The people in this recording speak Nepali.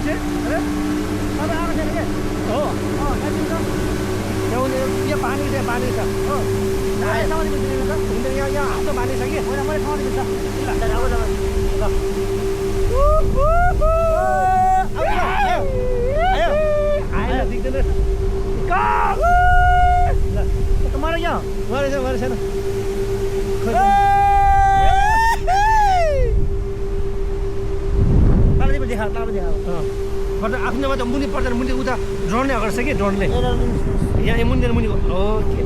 मान्छे अरे तपाईँ आएको छैन के हो साइकिल छ यो पानी छ हो सामान दिनु त हुन्छ यहाँ आफ्नो पानी छ कि मैले ठाउँ दिनु छ ल अब ल आयो देख्दैन मर क्या मरेछ छैन तालले पनि देखा आफ्नोमा त मुनि पर्दैन मुनि उता ड्रोनले गर्छ कि ड्रोनले यहाँ मुनि ओके